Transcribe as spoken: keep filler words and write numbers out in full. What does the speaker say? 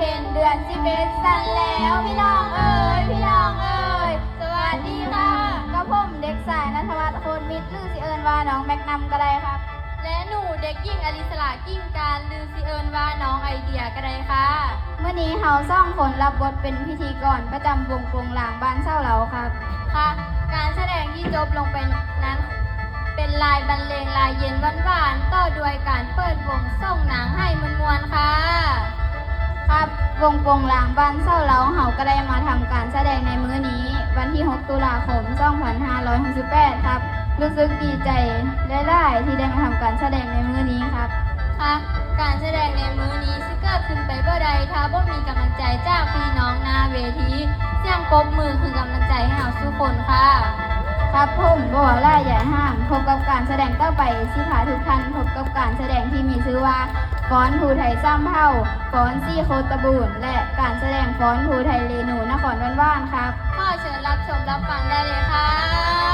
เป็นเดือนสิบเอ็ดสั่นแล้วพี่น้องเอ๋ย พี่น้องเอ๋ย สวัสดีค่ะ กับผมเด็กชายณัฐวัฒน์ โคตรมิตร หรือสิเอิ้นว่าน้องแมกนัมก็ได้ครับ และหนูเด็กหญิงอลิสลา กิ่งการ หรือสิเอิ้นว่าน้องไอเดียก็ได้ค่ะ มื้อนี้เฮาสองคนรับบทเป็นพิธีกรประจำวงโปงลางบ้านเซาเหลาครับ ค่ะ การแสดงที่จบลงไปนั้น เป็นลายบรรเลงลายเย็นหวานๆ ต่อด้วยการเปิดวงส่งหนังให้ม่วนๆ ค่ะ ครับ วงโปงลางบ้านเซาเหลาเฮาก็ได้มาทำการแสดงในมื้อนี้ วันที่หกตุลาคมสองพันห้าร้อยหกสิบแปดครับ รู้สึกดีใจหลายๆที่ได้มาทำการแสดงในมื้อนี้ครับ ค่ะ การแสดงในมื้อนี้สิเกิดขึ้นไปบ่ได้ ถ้าบ่มีกำลังใจจากพี่น้องหน้าเวที เสียงปรบมือคือกำลังใจให้เฮาสู่คนค่ะ ครับผม บ่หลายใหญ่ห้าง พบกับการแสดงต่อไป สิพาทุกท่านพบกับการแสดงที่มีชื่อว่า ฟ้อนภูไทยสามเผ่า ฟ้อนสี่โคตบูรณ์ และการแสดงฟ้อนภูไทยเรนูนครหวานๆ ครับ ขอเชิญรับชมรับฟังได้เลยค่ะ